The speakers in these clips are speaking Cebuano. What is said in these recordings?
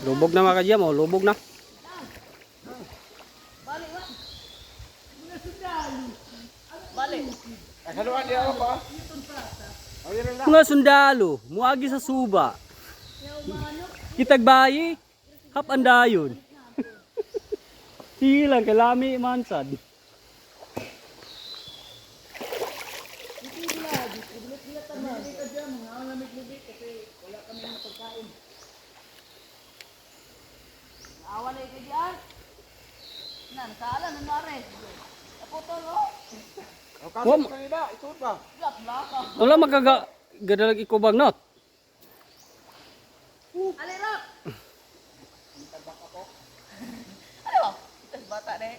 Lubog na, mga kajam, oh, lubog na. Balik. Mga sundalo, muagi sa suba. Kitagbayi, hap andayon. Sige lang, kalami mansad. Awa na ikaw diyan. Na, nasala na nare. Naputol oh. Wa- Gap laka. Wala magaga gadalag ikubang not. Alirap. Ano ba? Tas bata na eh.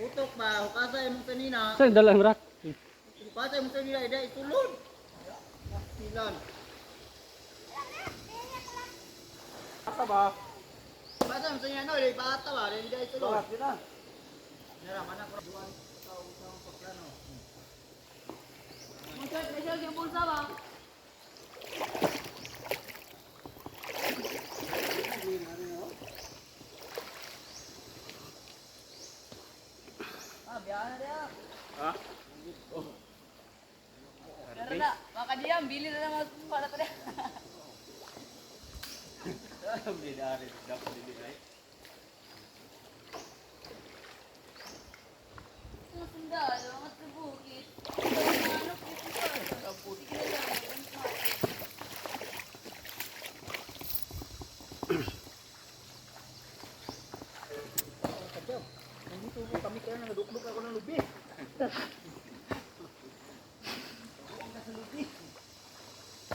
Utok ba? Hukasa imong kanina. Saan dalang rak? Hukasa imong kanina ida itulod. Silan. Asa ba? Hukasa imong kanina no, ida bata ba? Ida itulod. Nara mana ko duan sa usang pagplano. May shirt yung bulsa ba? Ah, biyahan na diya. Ha? Pero na, baka diyan, bili na lang ako para pa diya. Mga sundalo, mga sa bukid. Ano, puto. Nandito mo kami kaya nagadukduk ako ng lubi.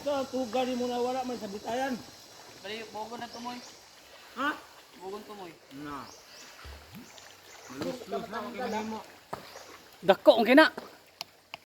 Sa tugan mo na wala man sa bitayan. Bali, bogon na tumoy. Ha? Bogon tumoy. Na. Dako ang kina.